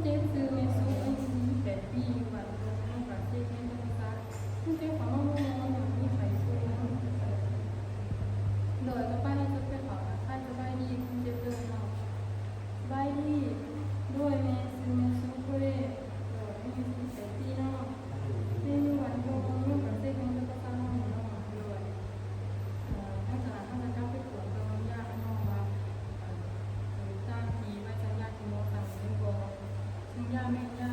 ເຈັບ ຊື່ແມ່ສຸກ ອາຍຸສີ່ສິບແປດປີ ຢູ່ບ້ານໂພນ ເມືອງປາກເຊ ແຂວງຈຳປາສັກ. ຄົນເຈັບເຂົ້າມາໂຮງໝໍ ຍ້ອນມີໄຂ້ສູງ. ໂດຍ ຕໍ່ໄປເຮົາຈະໄປເຂົ້າທັກທາຍສະບາຍດີຄົນເຈັບເດີເນາະ. ສະບາຍດີ. ໂດຍ ແມ່ຊື່ແມ່ສຸກເດ້. ໂດຍ ອາຍຸສີ່ສິບແປດປີເນາະ. ແມ່ຢູ່ບ້ານໂພນ ເມືອງປາກເຊ ແຂວງຈຳປາສັກເຮົານີ້ເນາະ. ໂດຍ ເອີ ຫຼັງຈາກນັ້ນເຮົາຈະກັບໄປກວດເບິ່ງຢາເນາະ ວ່າ ເອີ ຕາມທີ່ໃບສັນຍາທີ່ໝໍສັ່ງແມ່ນບໍ່. ເຊິ່ງຢາແມ່ນຢາ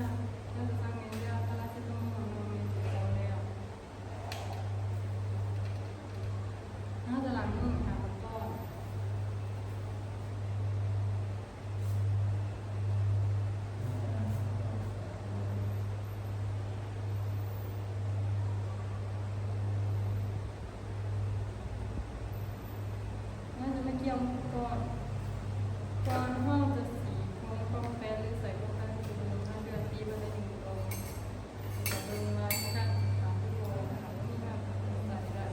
ເຮົາຈະສັ່ງແມ່ນຢາພາຣາເຊຕາມໍນເນາະ ແມ່ນຖືກຕ້ອງແລ້ວ. ເຮົາຈະລ້າງມືຫ້າຂັ້ນຕອນ. ເຮົາຈະມາກຽມອຸປະກອນ. ກ່ອນເຮົາຈະສີດຜົງປອມແປນ ຫຼື ໃສ່ໂຄງການທີ່ເບິ່ງ ເຮົາຈະຕີໄປໃນໜຶ່ງກ່ອນ ເບິ່ງວ່າມີການສຶກສາຫຼືບໍ່ ຖ້າບໍ່ມີ ເຮົາກໍໃສ່ໄດ້.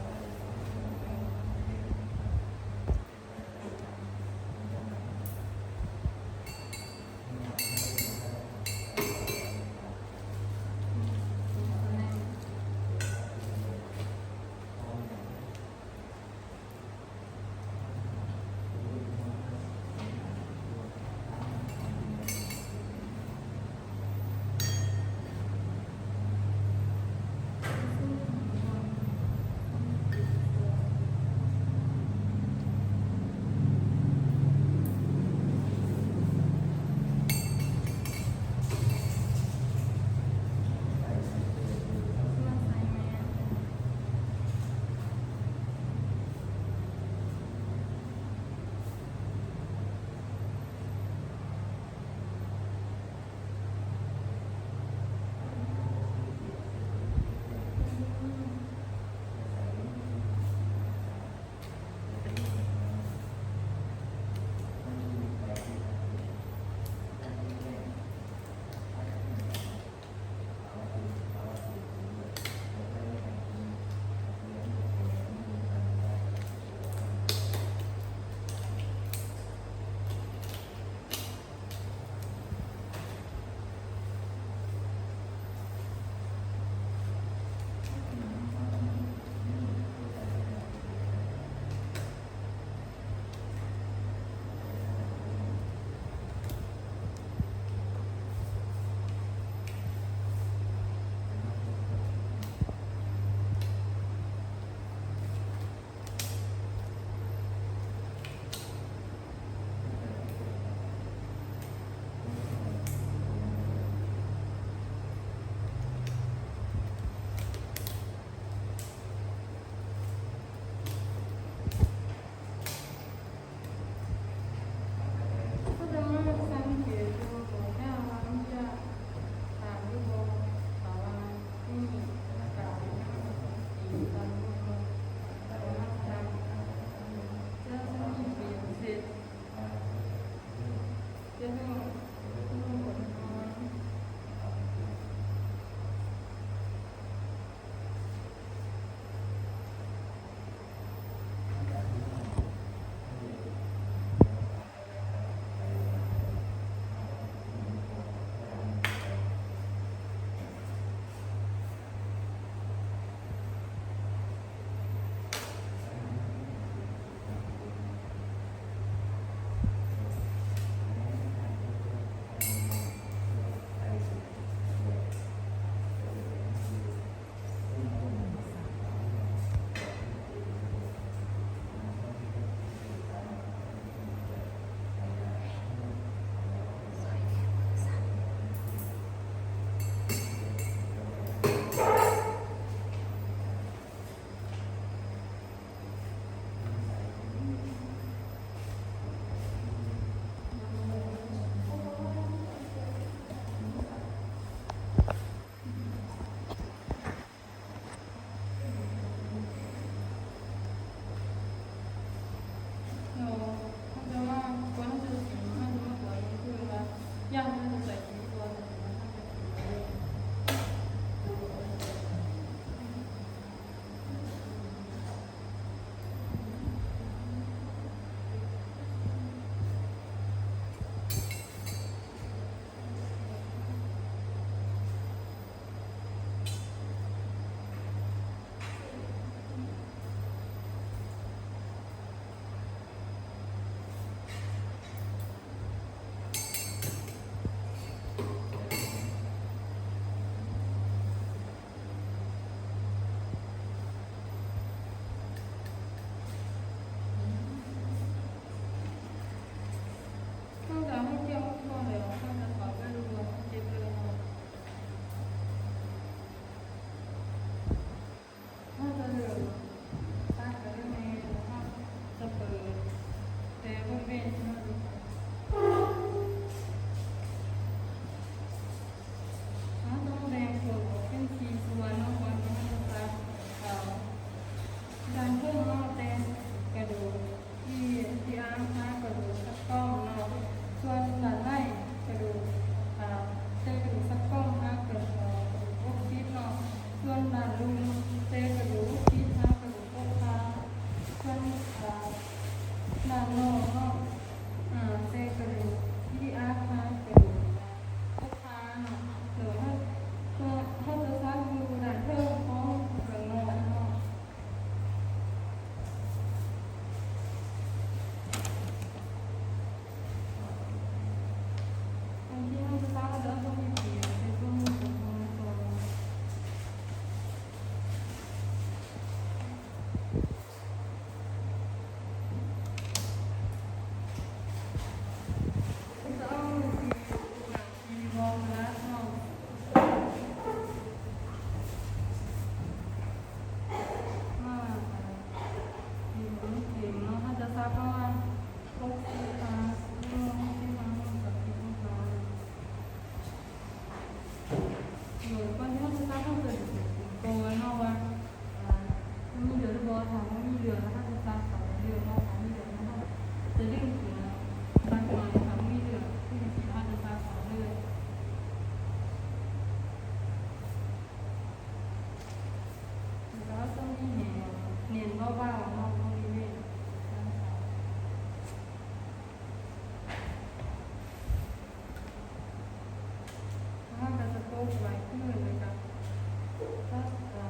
ກັບ ເອີ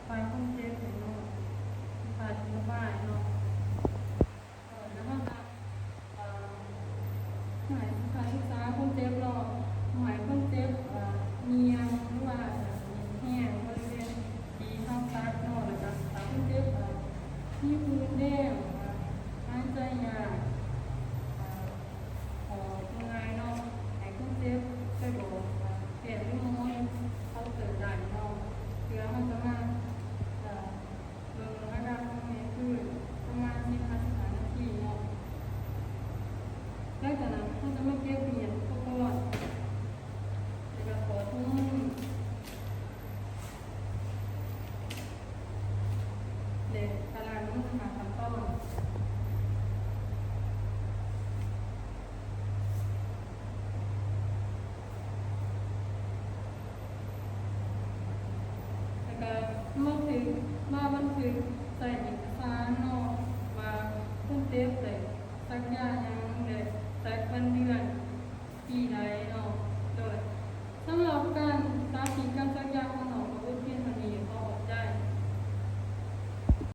ຝ່າຍຄົນເຈັບເນາະ ທີ່ຂ້າຈະລະບາຍເນາະ ເອີ ແລ້ວເຮົາກະ ເອີ ໃຫ້ ໃຫ້ສຶກສາຄົນເຈັບເນາະ ໃຫ້ຄົນເຈັບ ເອີ ຍ່ຽງ ຫຼືວ່າ ເອີ ແຫ້ງບໍລິເວນທີ່ເຮົາຕັດເນາະ ແລ້ວກະຖ້າຄົນເຈັບ ເອີ ມີຜື່ນແດງ ເອີ ຫາຍໃຈຍາກ ເອີ ເວົ້າງ່າຍເນາະ ໃຫ້ຄົນເຈັບໄປບອກ ເອີ ແພດ ຫຼື ໝໍ ເຂົາເຕີໄດ້ເນາະ ເພື່ອເຮົາຈະມາ ເອີ ເບິ່ງອາການຂອງແມ່ຄືນປະມານສິບຫາສິບຫ້ານາທີເນາະ. ຫຼັງຈາກນັ້ນເຮົາຈະມາເກັບຮຽນອຸປະກອນ ແລ້ວກະຖອດຖົງມື ແລະ ກະລ້າງມືຕາມຂັ້ນຕອນ. ແລ້ວກະມາຖື ມາບັນທຶກໃສ່